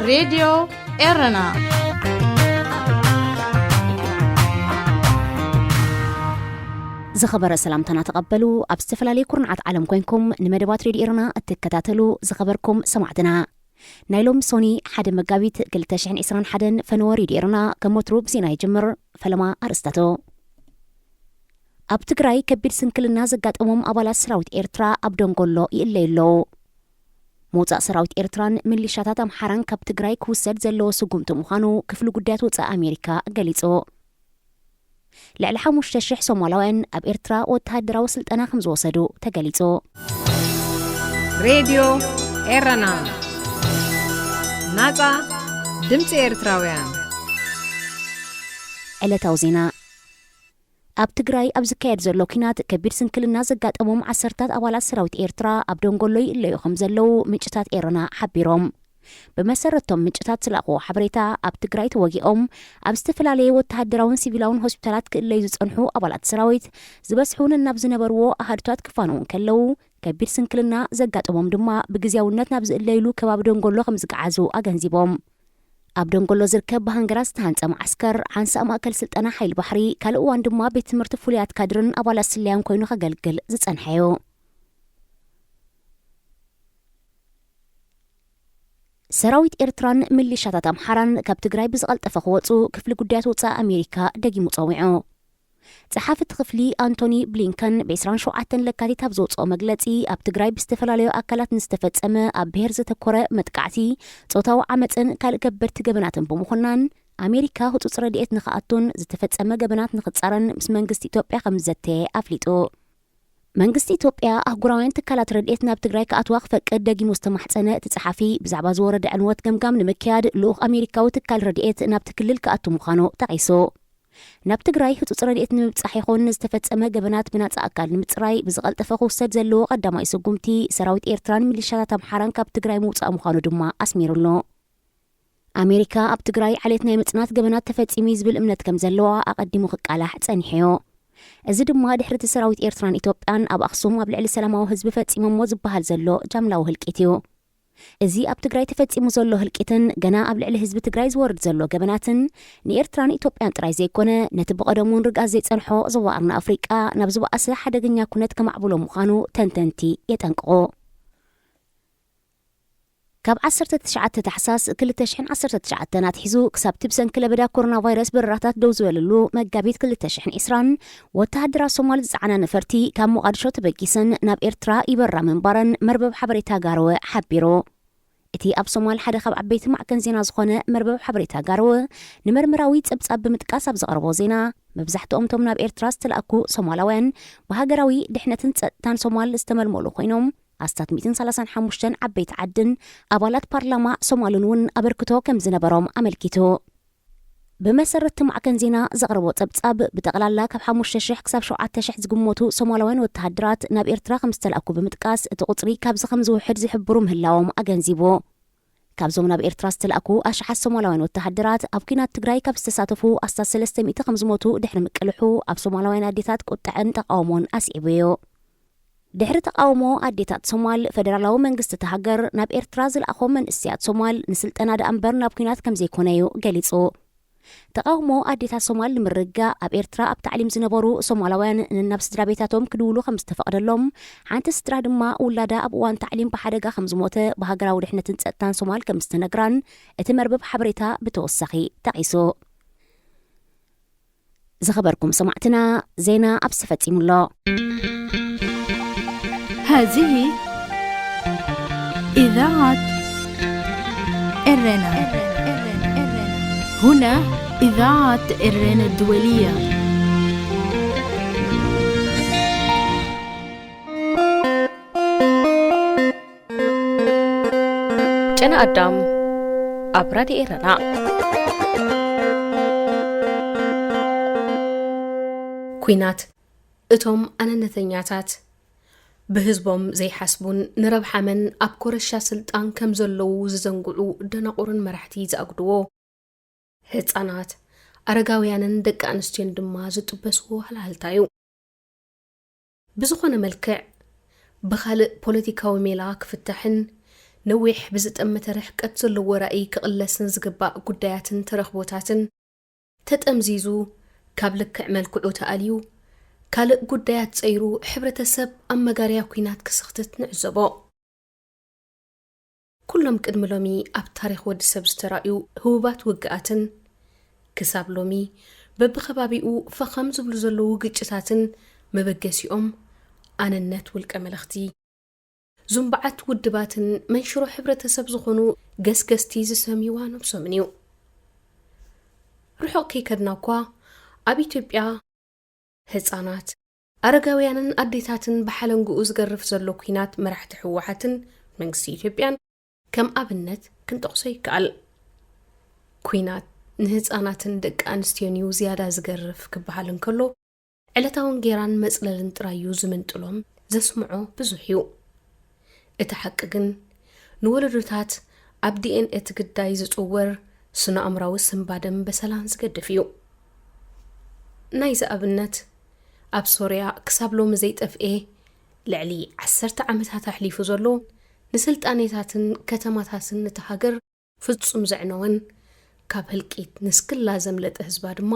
ሬድዮ ኤረና። ዝኸበረ ሰላምታና ተቐበሉ። ኣብ ዝተፈላለየ ኩርናዓት ዓለም ኮይንኩም ንመደባት ሬድዮ ኤረና እትከታተሉ ዝኸበርኩም ሰማዕትና፣ ናይ ሎም ሶኒ ሓደ መጋቢት ክልተ ሽሕን ዕስራን ሓደን ፈነወ ሬድዮ ኤረና ከም ወትሩ ብዜና ይጅምር። ፈለማ ኣርእስታቱ። ኣብ ትግራይ ከቢድ ስንክልና ዘጋጠሞም ኣባላት ሰራዊት ኤርትራ ኣብ ደንጎሎ ይእለዩ ኣለዉ። ምውጻእ ሰራዊት ኤርትራን ሚሊሻታት ኣምሓራን ካብ ትግራይ ክውሰድ ዘለዎ ስጉምቲ ምዃኑ ክፍሊ ጉዳያት ወጻኢ ኣሜሪካ ገሊጹ። ልዕሊ ሓሙሽተ ሽሕ ሶማላውያን ኣብ ኤርትራ ወተሃደራዊ ስልጠና ከም ዝወሰዱ ተገሊጹ። ሬድዮ ኤረና፣ ናጻ ድምጺ ኤርትራውያን። ዕለታዊ ዜና። ኣብ ትግራይ ኣብ ዝካየድ ዘሎ ኲናት ከቢድ ስንክልና ዘጋጠሞም ዓሰርታት ኣባላት ሰራዊት ኤርትራ ኣብ ደንጎሎ ይእለዩ ከም ዘለዉ ምንጭታት ኤረና ሓቢሮም። ብመሰረቶም ምንጭታት ዝለኣኽዎ ሓበሬታ፣ ኣብ ትግራይ ተወጊኦም ኣብ ዝተፈላለየ ወተሃደራውን ሲቪላውን ሆስፒታላት ክእለዩ ዝጸንሑ ኣባላት ሰራዊት ዝበዝሑ ነናብ ዝነበርዎ ኣሃዱታት ክፋነዉ እንከለዉ፣ ከቢድ ስንክልና ዘጋጠሞም ድማ ብግዝያውነት ናብ ዝእለይሉ ከባቢ ደንጎሎ ከም ዝገዓዙ ኣገንዚቦም። ኣብ ደንጎሎ ዝርከብ ብሃንገራት ዝተሃንጸ መዓስከር፣ ሓንሳእ ማእከል ስልጠና ሓይሊ ባሕሪ፣ ካልእ እዋን ድማ ቤት ትምህርቲ ፍሉያት ካድርን ኣባላት ስለያን ኮይኑ ከገልግል ዝጸንሐ እዩ። ሰራዊት ኤርትራን ሚሊሻታት ኣምሓራን ካብ ትግራይ ብዝቐልጠፈ ክወጹ ክፍሊ ጉዳያት ወጻኢ ኣሜሪካ ደጊሙ ጸዊዑ። ጸሓፊ እቲ ክፍሊ ኣንቶኒ ብሊንከን ብ ዕስራን ሸውዓተን ለካቲት ኣብ ዘውጽኦ መግለጺ፣ ኣብ ትግራይ ብዝተፈላለዩ ኣካላት ንዝተፈጸመ ኣብ ብሄር ዘተኮረ መጥቃዕቲ፣ ጾታዊ ዓመጽን ካልእ ከበድቲ ገበናትን ብምኹናን፣ ኣሜሪካ ህጹጽ ረድኤት ንኽኣቱን ዝተፈጸመ ገበናት ንኽጻረን ምስ መንግስቲ ኢትዮጵያ ከም ዝዘተየ ኣፍሊጡ። መንግስቲ ኢትዮጵያ ኣህጉራውያን ትካላት ረድኤት ናብ ትግራይ ክኣትዋ ክፈቅድ ደጊሙ ዝተማሕጸነ እቲ ጸሓፊ፣ ብዛዕባ ዝወረደ ዕንወት ገምጋም ንምክያድ ልኡኽ ኣሜሪካዊ ትካል ረድኤት ናብቲ ክልል ክኣቱ ምዃኑ ጠቒሱ። ናብ ትግራይ ህጹጽ ረድኤት ንምብጻሕ ይኹን ንዝተፈጸመ ገበናት ብናጻ ኣካል ንምጽራይ ብዝቐልጠፈ ክውሰድ ዘለዎ ቀዳማይ ስጉምቲ ሰራዊት ኤርትራን ሚሊሻታት ኣምሓራን ካብ ትግራይ ምውጻእ ምዃኑ ድማ ኣስሚሩሉ። ኣሜሪካ ኣብ ትግራይ ዓሌት ናይ ምጽናት ገበናት ተፈጺሙ እዩ ዝብል እምነት ከም ዘለዋ ኣቐዲሙ ክቃላሕ ጸኒሑ እዩ። እዚ ድማ ድሕሪ እቲ ሰራዊት ኤርትራን ኢትዮጵያን ኣብ ኣኽሱም ኣብ ልዕሊ ሰላማዊ ህዝቢ ፈጺሞሞ ዝበሃል ዘሎ ጃምላዊ ህልቂት እዩ። እዚ ኣብ ትግራይ ተፈጺሙ ዘሎ ህልቂትን ገና ኣብ ልዕሊ ህዝቢ ትግራይ ዝወርድ ዘሎ ገበናትን ንኤርትራን ኢትዮጵያን ጥራይ ዘይኮነ፣ ነቲ ብቐደሙን ርግኣት ዘይጸንሖ ዞባ ቀርኒ ኣፍሪቃ ናብ ዝበኣሰ ሓደገኛ ኩነት ከማዕብሎ ምዃኑ ተንተንቲ የጠንቅቑ። ካብ ዓሰርተ ትሽዓተ ታሕሳስ ክልተ ሽሕን ዓሰርተ ትሽዓተን ኣትሒዙ ክሳብ እቲ ብሰንኪ ለበዳ ኮሮና ቫይረስ በረራታት ደው ዝበለሉ መጋቢት ክልተ ሽሕን ዕስራን፣ ወተሃደራት ሶማል ዝጸዓና ነፈርቲ ካብ ሞቓድሾ ተበጊሰን ናብ ኤርትራ ይበራ ምንባረን መርበብ ሓበሬታ ጋርወ ሓቢሩ። እቲ ኣብ ሶማል ሓደ ካብ ዓበይቲ ማዕከን ዜና ዝኾነ መርበብ ሓበሬታ ጋርወ፣ ንመርመራዊ ጸብጻብ ብምጥቃስ ኣብ ዘቕረቦ ዜና፣ መብዛሕትኦም እቶም ናብ ኤርትራ ዝተላእኩ ሶማላውያን ብሃገራዊ ድሕነትን ጸጥታን ሶማል ዝተመልመሉ ኮይኖም፣ ኣስታት ሚእትን ሰላሳን ሓሙሽተን ዓበይቲ ዓድን ኣባላት ፓርላማ ሶማልን እውን ኣበርክቶ ከም ዝነበሮም ኣመልኪቱ። ብመሰረት እቲ ማዕከን ዜና ዘቕረቦ ጸብጻብ፣ ብጠቕላላ ካብ ሓሙሽተ ሽሕ ክሳብ ሸውዓተ ሽሕ ዝግመቱ ሶማላውያን ወተሃደራት ናብ ኤርትራ ከም ዝተላእኩ ብምጥቃስ፣ እቲ ቁጽሪ ካብዚ ከም ዝውሕድ ዝሕብሩ ምህላዎም ኣገንዚቡ። ካብዞም ናብ ኤርትራ ዝተላእኩ ኣሽሓት ሶማላውያን ወተሃደራት፣ ኣብ ኲናት ትግራይ ካብ ዝተሳተፉ ኣስታት ሰለስተ ሚእቲ ከም ዝሞቱ ድሕሪ ምቅልሑ፣ ኣብ ሶማላውያን ኣዴታት ቁጥዐን ተቃውሞን ኣስዒቡ እዩ። ድሕሪ ተቃውሞ ኣዴታት ሶማል፣ ፈደራላዊ መንግስቲ እታ ሃገር ናብ ኤርትራ ዝለኣኾም መንእሰያት ሶማል ንስልጠና ደኣ እምበር ናብ ኲናት ከም ዘይኮነ እዩ ገሊጹ። ተቃውሞ ኣዴታት ሶማል ንምርግጋእ፣ ኣብ ኤርትራ ኣብ ታዕሊም ዝነበሩ ሶማላውያን ነናብ ስድራ ቤታቶም ክድውሉ ከም ዝተፈቕደሎም፣ ሓንቲ ስድራ ድማ ውላዳ ኣብ እዋን ታዕሊም ብሓደጋ ከም ዝሞተ ብሃገራዊ ድሕነትን ጸጥታን ሶማል ከም ዝተነግራን እቲ መርበብ ሓበሬታ ብተወሳኺ ጠቒሱ። ዝኸበርኩም ሰማዕትና፣ ዜና ኣብዚ ተፈጺሙ ኣሎ። هذه إذاعة إرنا. هنا إذاعة إرنا الدولية. ጨና ኣዳም ኣብ ራድዮ ኤረና። ኲናት እቶም ኣነነተኛታት፣ ብህዝቦም ዘይሓስቡን ንረብሓ መን ኣብ ኮረሻ ስልጣን ከም ዘለዉ ዝዘንግዑ ደናቑርን መራሕቲ ዝኣጉድዎ፣ ህጻናት፣ ኣረጋውያንን ደቂ ኣንስትዮን ድማ ዝጥበስዎ ሃልሃልታ እዩ። ብዝኾነ መልክዕ፣ ብኻልእ ፖለቲካዊ ሜላ ክፍታሕን ነዊሕ ብዝጠመተ ርሕቀት ዘለዎ ራእይ ክቕለስን ዝግባእ ጉዳያትን ተረኽቦታትን ተጠምዚዙ፣ ካብ ልክዕ መልክዑ ተኣልዩ፣ ካልእ ጉዳያት ጸይሩ፣ ሕብረተሰብ ኣብ መጋርያ ኲናት ክስኽትት ንዕዘቦ። ኩሎም ቅድሚ ሎሚ ኣብ ታሪኽ ወዲ ሰብ ዝተራእዩ ህቡባት ውግኣትን፣ ክሳብ ሎሚ በብኸባቢኡ ፈኸም ዝብሉ ዘለዉ ግጭታትን መበገሲኦም ኣነነት ውልቀ መለኽቲ፣ ዙምባዓት ውድባትን መንሽሮ ሕብረተሰብ ዝኾኑ ገስገስቲ ዝሰምይዋ ነብሶምን እዩ። ርሑቕ ከይከድና እኳ፣ ኣብ ኢትዮጵያ ህጻናት፣ ኣረጋውያንን ኣዴታትን ብሓለንግኡ ዝገርፍ ዘሎ ኲናት መራሕቲ ህወሓትን መንግስቲ ኢትዮጵያን ከም ኣብነት ክንጠቕሶ ይከኣል። ኲናት ንህጻናትን ደቂ ኣንስትዮን እዩ ዝያዳ ዝገርፍ ክበሃል እንከሎ፣ ዕለታውን ጌራን መጽለልን ጥራይ እዩ ዝምንጥሎም፣ ዘስምዖ ብዙሕ እዩ። እቲ ሓቂ ግን፣ ንወለዶታት ኣብ ዲ ኤን ኤ እቲ ግዳይ ዝጽወር ስነ-ኣእምራዊ ስንባደን በሰላን ዝገድፍ እዩ። ናይዚ ኣብነት፣ ኣብ ሶርያ ክሳብ ሎሚ ዘይጠፍኤ፣ ልዕሊ ዓሰርተ ዓመታት ኣሕሊፉ ዘሎ፣ ንስልጣኔታትን ከተማታትን እታ ሃገር ፍጹም ዘዕነወን፣ ካብ ህልቂት ንስክላ ዘምለጠ ህዝባ ድማ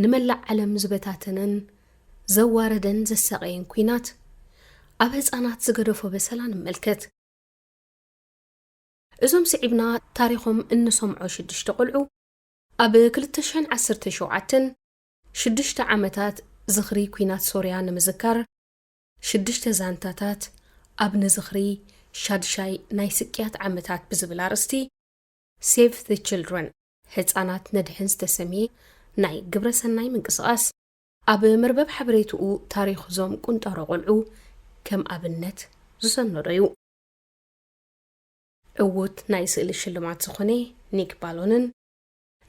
ንመላእ ዓለም ዝበታተነን ዘዋረደን ዘሳቐየን ኲናት፣ ኣብ ህጻናት ዝገደፎ በሰላ ንመልከት። እዞም ስዒብና ታሪኾም እንሰምዖ ሽዱሽተ ቆልዑ፣ ኣብ ክልተ ሽሕን ዓሰርተ ሸውዓተን ሽዱሽተ ዓመታት ዝኽሪ ኲናት ሶርያ ንምዝካር፣ ሽዱሽተ ዛንታታት ኣብ ንዝኽሪ ሻድሻይ ናይ ስቅያት ዓመታት ብዝብል ኣርእስቲ፣ ሴቭ ዘ ችልድረን፣ ህጻናት ነድሕን ዝተሰምየ ናይ ግብረ ሰናይ ምንቅስቓስ፣ ኣብ መርበብ ሓበሬትኡ ታሪኽ እዞም ቁንጣሮ ቆልዑ ከም ኣብነት ዝሰነዶ እዩ። ዕዉት ናይ ስእሊ ሽልማት ዝኾነ ኒክ ባሎንን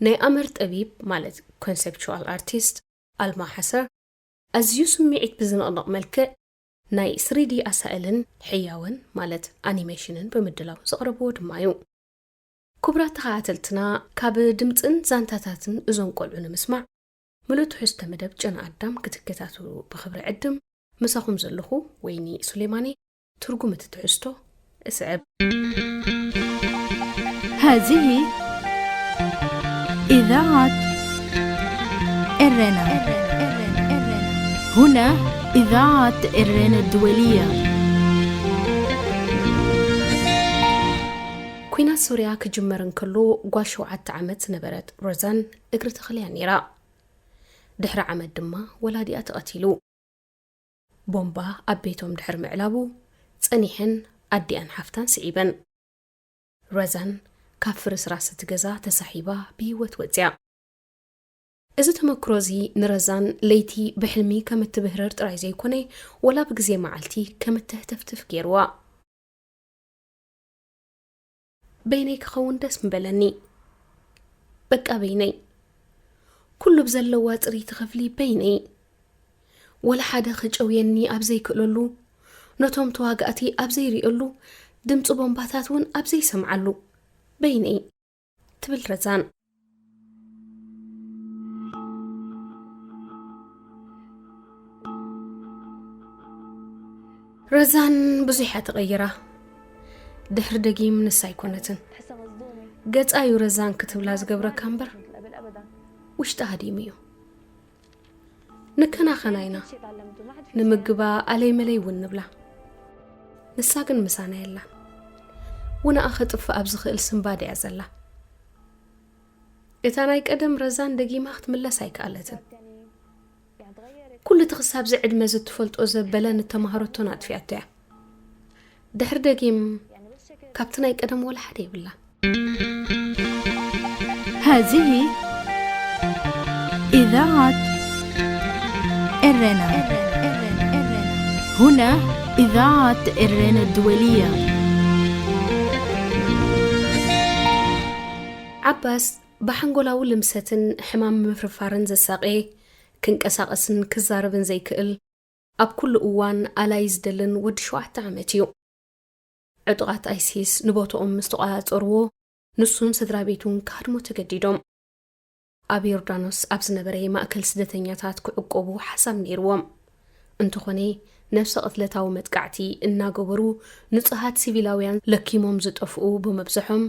ናይ ኣምር ጠቢብ፣ ማለት ኮንሰፕቹዋል ኣርቲስት፣ ኣልማ ሓሰር፣ ኣዝዩ ስምዒት ብዝነቕንቕ መልክዕ ናይ ስሪ ዲ ኣሳእልን ሕያወን፣ ማለት ኣኒሜሽንን ብምድላው ዘቕረብዎ ድማ እዩ። ክቡራት ተኸታተልትና፣ ካብ ድምጽን ዛንታታትን እዞም ቆልዑ ንምስማዕ፣ ምሉእ ትሕዝቶ መደብ ጨና ኣዳም ክትከታተሉ ብኽብሪ ዕድም። ምሳኹም ዘለኹ ወይኒ ሱሌማን እየ። ትርጉም እቲ ትሕዝቶ እስዕብ። هذه إذاعة إرنا. هنا إذاعة إرنا الدولية. ኲናት ሶርያ ክጅመር እንከሎ ጓል ሸውዓተ ዓመት ዝነበረት ሮዛን እግሪ ተኽልያ ነይራ። ድሕሪ ዓመት ድማ ወላዲኣ ተቐቲሉ። ቦምባ ኣብ ቤቶም ድሕሪ ምዕላቡ፣ ጸኒሐን ኣዲኣን ሓፍታን ስዒበን። ረዛን ካብ ፍርስራስ እቲ ገዛ ተሳሒባ ብህይወት ወጺኣ። እዚ ተመክሮ እዚ ንረዛን ለይቲ ብሕልሚ ከም እትብህረር ጥራይ ዘይኮነ፣ ወላ ብግዜ መዓልቲ ከም እተህተፍትፍ ገይርዋ። በይነይ ክኸውን ደስ ምበለኒ። በቃ በይነይ። ኩሉ ብዘለዋ ጽርይቲ ክፍሊ በይነይ። ወላ ሓደ ክጨውየኒ ኣብ ዘይክእለሉ፣ ነቶም ተዋጋእቲ ኣብ ዘይርእየሉ፣ ድምጺ ቦምባታት እውን ኣብ ዘይሰምዓሉ፣ በይነይ። ትብል ረዛን። ረዛን ብዙሕ እያ ተቐይራ። ድሕሪ ደጊም ንሳ ኣይኮነትን። ገጻ እዩ ረዛን ክትብላ ዝገብረካ እምበር፣ ውሽጣ ሃዲሙ እዩ። ንከናኸና ኢና። ንምግባ ኣለይ መለይ እውን ንብላ። ንሳ ግን ምሳና የላን። ውንኣ ከጥፍእ ኣብ ዝኽእል ስንባድ እያ ዘላ። እታ ናይ ቀደም ረዛን ደጊማ ክትምለስ ኣይከኣለትን። ኩሉ እቲ ክሳብዚ ዕድመ ዝትፈልጦ ዘበለ ንተማሃረቶን ኣጥፊኣቶ እያ። ድሕሪ ደጊም ካብቲ ናይ ቀደም ወላ ሓደ የብላን። هذه إذاعة إرنا. هنا إذاعة إرنا الدولية. ዓባስ ብሓንጎላዊ ልምሰትን ሕማም ምፍርፋርን ዘሳቐየ፣ ክንቀሳቐስን ክዛረብን ዘይክእል፣ ኣብ ኩሉ እዋን ኣላይ ዝደልን ወዲ ሸውዓተ ዓመት እዩ። ዕጡቓት ኣይሲስ ንቦትኦም ምስ ተቖጻጸርዎ፣ ንሱን ስድራ ቤቱን ክሃድሙ ተገዲዶም። ኣብ ዮርዳኖስ ኣብ ዝነበረ ማእከል ስደተኛታት ክዕቆቡ ሓሳብ ነይርዎም። እንተኾነ፣ ነፍሰ ቅትለታዊ መጥቃዕቲ እናገበሩ ንጹሃት ሲቪላውያን ለኪሞም ዝጠፍኡ ብምብዝሖም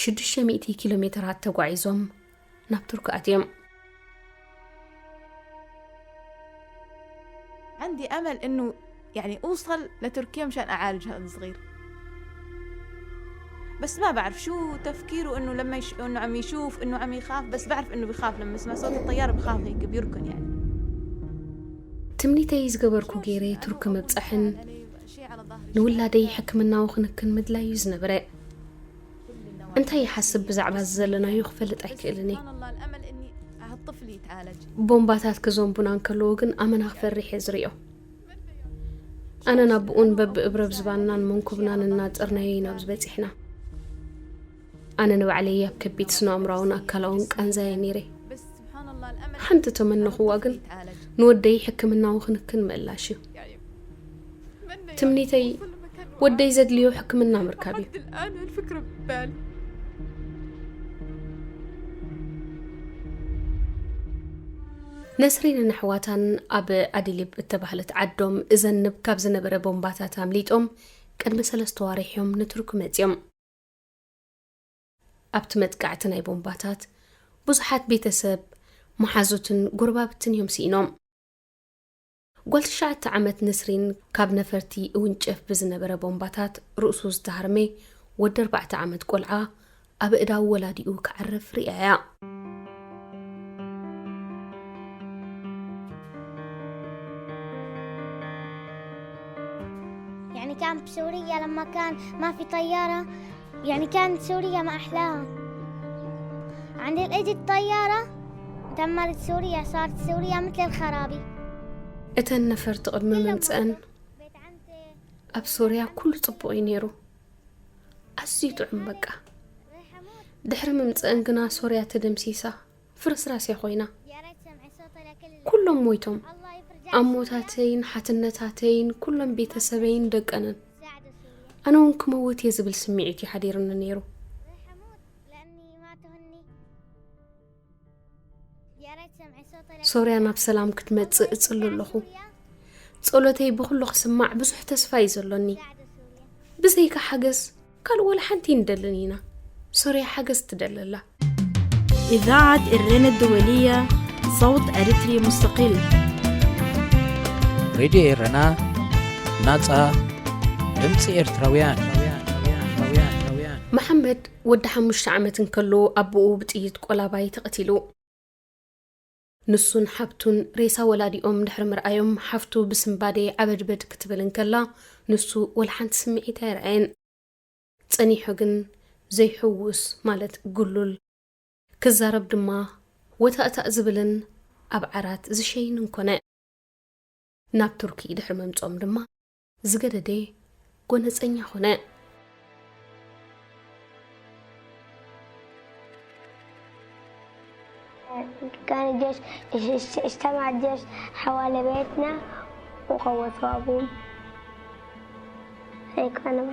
ሽዱሽተ ሚእቲ ኪሎ ሜተራት ተጓዒዞም ናብ ቱርኪ ኣትዮም። عندي أمل إنه يعني أوصل لتركيا مشان أعالج هذا الصغير. بس ما بعرف شو تفكيره، إنه لما يش... إنه عم يشوف، إنه عم يخاف، بس بعرف إنه بخاف لما يسمع صوت الطيارة، بخاف هيك بيركن يعني. ትምኒተይ ዝገበርኩ ገይረ ቱርኪ ምብጻሕን ንውላደይ ሕክምናዊ ክንክን ምድላዩ ዝነበረ። እንታይ ይሓስብ ብዛዕባ እዚ ዘለናዮ ክፈልጥ ኣይክእልን እየ። ቦምባታት ክዘንቡና እንከለዉ ግን ኣመና ክፈርሕ እየ ዝርእዮ። ኣነን ኣቦኡን በብእብረብ ዝባንናን መንኩብናን እናጸርናዮ ኢና ኣብዚ በጺሕና። ኣነ ንባዕለይ ኣብ ከቢድ ስነ-ኣእምሮኣውን ኣካላውን ቃንዛ እየ ነይረ። ሓንቲ ተመነኹዋ ግን ንወደይ ሕክምናዊ ክንክን ምእላሽ እዩ። ትምኒተይ ወደይ ዘድልዮ ሕክምና ምርካብ እዩ። ነስሪንን ኣሕዋታን ኣብ ኣዲሊብ እተባህለት ዓዶም እዘንብ ካብ ዝነበረ ቦምባታት ኣምሊጦም ቅድሚ ሰለስተ ዋርሕ እዮም ንቱርኪ መጺኦም። ኣብቲ መጥቃዕቲ ናይ ቦምባታት ብዙሓት ቤተሰብ፣ መሓዙትን ጎረባብትን እዮም ስኢኖም። ጓል ትሽዓተ ዓመት ንስሪን ካብ ነፈርቲ እውንጨፍ ብዝነበረ ቦምባታት ርእሱ ዝተሃርመ ወዲ ኣርባዕተ ዓመት ቆልዓ ኣብ ኣእዳው ወላዲኡ ክዓርፍ ርእያያ። يعني كان بسوريا لما كان ما في طيارة، يعني كانت سوريا ما أحلاها. عند الإجت طيارة دمرت سوريا، صارت سوريا مثل الخرابي. እተን ነፈርቲ ቅድሚ ምምፅአን ኣብ ሶርያ ኩሉ ፅቡቕ እዩ ነይሩ። ኣዝዩ ጥዑም በቃ። ድሕሪ ምምፅአን ግና ሶርያ ተደምሲሳ ፍርስራስ እያ ኮይና። ኩሎም ሞይቶም። ኣሞታተይን ሓትነታተይን ኩሎም ቤተሰበይን ደቀንን። ኣነ እውን ክመውት እየ ዝብል ስምዒት እዩ ሓዲሩኒ ነይሩ። ሶርያ ናብ ሰላም ክትመጽእ እጽሊ ኣለኹ። ጸሎተይ ብኹሉ ክስማዕ ብዙሕ ተስፋ እዩ ዘሎኒ። ብዘይካ ሓገዝ ካልእ ወላ ሓንቲ ኣይንደልን ኢና። ሶርያ ሓገዝ ትደሊ ኣላ። إذاعة إرينا الدولية، صوت أريتري مستقل. ሬድዮ ኤረና፣ ናጻ ድምጺ ኤርትራውያን። መሓመድ ወዲ ሓሙሽተ ዓመት እንከሎ ኣቦኡ ብጥይት ቆላባይ ተቐቲሉ። ንሱን ሓብቱን ሬሳ ወላዲኦም ድሕሪ ምርኣዮም፣ ሓፍቱ ብስንባዴ ዓበድበድ ክትብል እንከላ፣ ንሱ ወላ ሓንቲ ስምዒት ኣይረኣየን። ጸኒሑ ግን ዘይሕውስ፣ ማለት ግሉል፣ ክዛረብ ድማ ወታእታእ ዝብልን ኣብ ዓራት ዝሸይንን ኮነ። ናብ ቱርኪ ድሕሪ ምምጽኦም ድማ ዝገደደ ጎነጸኛ ኾነ። كان الجيش اجتمع الجيش حوالي بيتنا وخوفوا أبوي. هيك أنا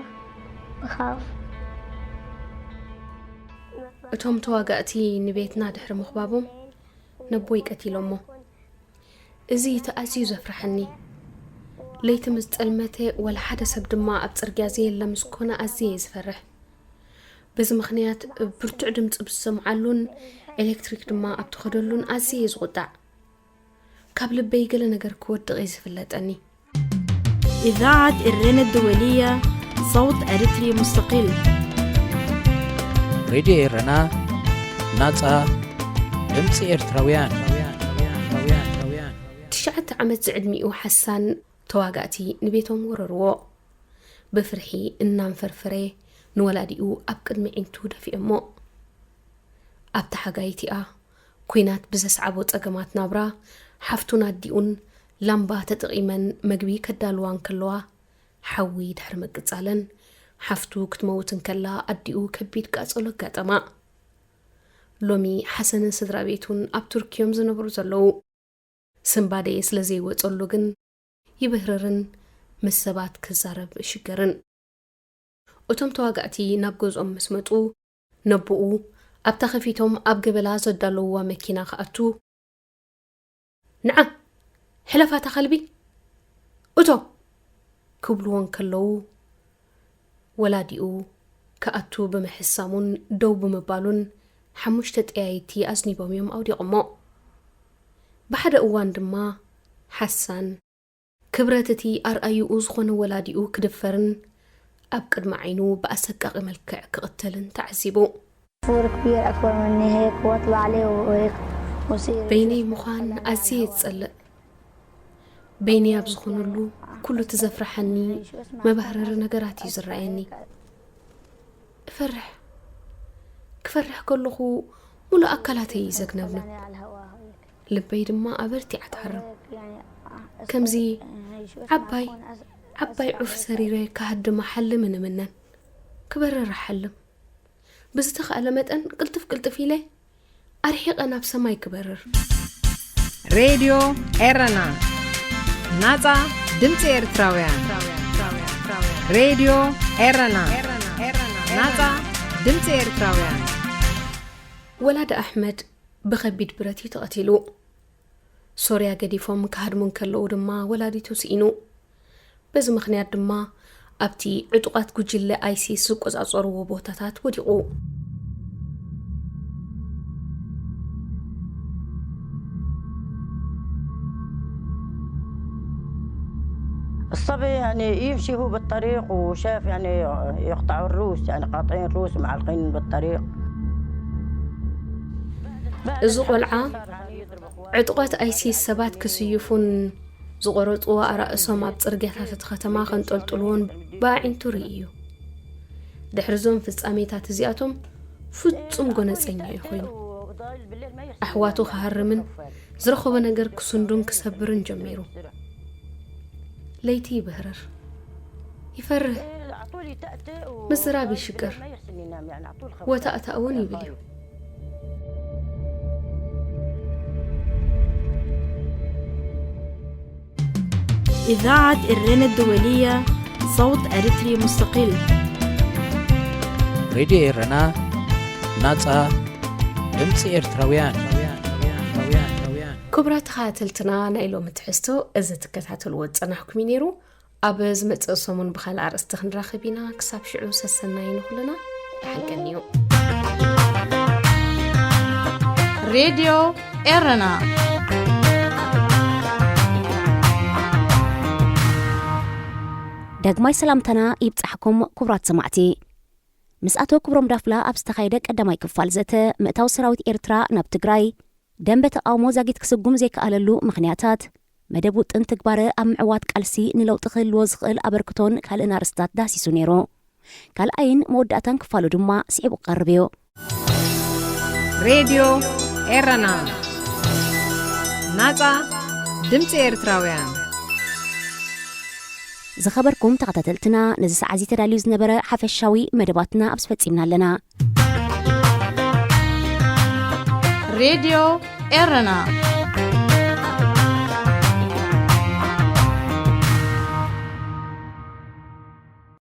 بخاف. እቶም ተዋጋእቲ ንቤትና ድሕሪ ምኽባቦም ነቦይ ቀቲሎሞ። እዚ እቲ ኣዝዩ ዘፍርሓኒ። ለይቲ ምስ ጸልመተ ወላ ሓደ ሰብ ድማ ኣብ ጽርግያ ዘየለ ምስ ኮነ ኣዝየ እየ ዝፈርሕ። በዚ ምኽንያት ብርቱዕ ድምጺ ብዝሰምዓሉን ኤሌክትሪክ ድማ ኣብ ትኸደሉን ኣዝየ እየ ዝቑጣዕ። ካብ ልበይ ገለ ነገር ክወድቕ እዩ ዝፍለጠኒ። إذاعة إرينا الدولية، صوت أريتري مستقل. ሬድዮ ኤረና፣ ናጻ ድምጺ ኤርትራውያን። ትሽዓተ ዓመት ዝዕድሚኡ ሓሳን ተዋጋእቲ ንቤቶም ወረርዎ። ብፍርሒ እናንፈርፈረ ንወላዲኡ ኣብ ቅድሚ ዒንቱ ደፊኦሞ። ኣብታ ሓጋይ እቲኣ፣ ኲናት ብዘስዓቦ ጸገማት ናብራ፣ ሓፍቱን ኣዲኡን ላምባ ተጠቒመን መግቢ ከዳልዋ እንከለዋ፣ ሓዊ ድሕሪ ምቅጻለን፣ ሓፍቱ ክትመውት እንከላ ኣዲኡ ከቢድ ቃጸሎ ኣጋጠማ። ሎሚ ሓሰንን ስድራ ቤቱን ኣብ ቱርኪ እዮም ዝነብሩ ዘለዉ። ስንባደ ስለ ዘይወጸሉ ግን ይብህርርን ምስ ሰባት ክዛረብ ይሽገርን። እቶም ተዋጋእቲ ናብ ገዝኦም ምስ መጹ፣ ነቦኡ ኣብታ ከፊቶም ኣብ ገበላ ዘዳለውዋ መኪና ክኣቱ፣ "ንዓ፣ ሕለፍ ኣታ ከልቢ!" እቶ ክብልዎ እንከለዉ፣ ወላዲኡ ክኣቱ ብምሕሳሙን ደው ብምባሉን፣ ሓሙሽተ ጠያይቲ ኣዝኒቦም እዮም ኣውዲቖሞ። ብሓደ እዋን ድማ ሓሳን ክብረት እቲ ኣርኣይኡ ዝኾነ ወላዲኡ ክድፈርን ኣብ ቅድሚ ዓይኑ ብኣሰቃቒ መልክዕ ክቕተልን ተዓዚቡ። فور كبير أكبر مني هيك، وطلع عليه وهيك، وصير بيني مخان أزيد سلق. በይነይ ኣብ ዝኾነሉ፣ ኩሉ እቲ ዘፍርሓኒ መባህረሪ ነገራት እዩ ዝረኣየኒ። እፈርሕ። ክፈርሕ ከለኹ፣ ሙሉእ ኣካላተይ እዩ ዘግነብነብ። ልበይ ድማ ኣበርቲዓ ትሃርም። ከምዚ ዓባይ ዓባይ ዑፍ ሰሪረ ክሃድም እሓልምን እምነን። ክበርር እሓልም። ብዝተኻእለ መጠን ቅልጥፍ ቅልጥፍ ኢለ ኣርሒቐ ናብ ሰማይ ክበርር። ሬድዮ ኤረና፣ ናጻ ድምጺ ኤርትራውያን። ሬድዮ ኤረና፣ ናጻ ድምጺ ኤርትራውያን። ወላዲ ኣሕመድ ብኸቢድ ብረት እዩ ተቐቲሉ። ሶርያ ገዲፎም ክሃድሙ እንከለዉ ድማ ወላዲቱ ስኢኑ። በዚ ምኽንያት ድማ ኣብቲ ዕጡቓት ጉጅለ ኣይሲስ ዝቆጻጸርዎ ቦታታት ወዲቑ። الصبي يعني يمشي هو بالطريق وشاف يعني يقطعوا الروس، يعني قاطعين روس معلقين بالطريق. እዚ ቆልዓ ዕጡቓት ኣይሲስ ሰባት ክስይፉን ዝቖረጽዎ ኣራእሶም ኣብ ጽርግያታት እቲ ከተማ ከንጠልጥልዎን ብኣዒንቱ ርኢ እዩ። ድሕሪ እዞም ፍጻሜታት እዚኣቶም ፍጹም ጎነጸኛ እዩ ኮይኑ። ኣሕዋቱ ክሃርምን ዝረኸቦ ነገር ክስንዱን ክሰብርን ጀሚሩ። ለይቲ ይብህርር። ይፈርህ። ምዝራብ ይሽቅር። ወታእታእ እውን ይብል እዩ። إذاعة إرنا الدولية، صوت أريتري مستقل. ሬድዮ ኤረና፣ ናጻ ድምጺ ኤርትራውያን። ክቡራት ተኸታተልትና፣ ናይ ሎሚ ትሕዝቶ እዚ ትከታተልዎ ዝጸናሕኩም እዩ ነይሩ። ኣብ ዝመጽእ ሰሙን ብኻልእ ኣርእስቲ ክንራኸብ ኢና። ክሳብ ሽዑ ሰሰናዩ ንኹልና። ደሓን ቀንዩ። ሬድዮ ኤረና። ዳግማይ ሰላምታና ይብጻሕኩም ክቡራት ሰማዕቲ። ምስ ኣቶ ክብሮም ዳፍላ ኣብ ዝተኻየደ ቀዳማይ ክፋል ዘተ፣ ምእታው ሰራዊት ኤርትራ ናብ ትግራይ፣ ደንበ ተቓውሞ ዛጊት ክስጉም ዘይከኣለሉ ምኽንያታት፣ መደብ ውጥን ትግባረ ኣብ ምዕዋት ቃልሲ ንለውጢ ክህልዎ ዝኽእል ኣበርክቶን ካልእን ኣርእስታት ዳህሲሱ ነይሩ። ካልኣይን መወዳእታን ክፋሉ ድማ ስዒቡ ክቐርብ እዩ። ሬድዮ ኤረና፣ ናጻ ድምጺ ኤርትራውያን። ዝኸበርኩም ተኸታተልትና፣ ነዚ ሰዓት እዚ ተዳልዩ ዝነበረ ሓፈሻዊ መደባትና ኣብዚ ፈጺምና ኣለና። ሬድዮ ኤረና።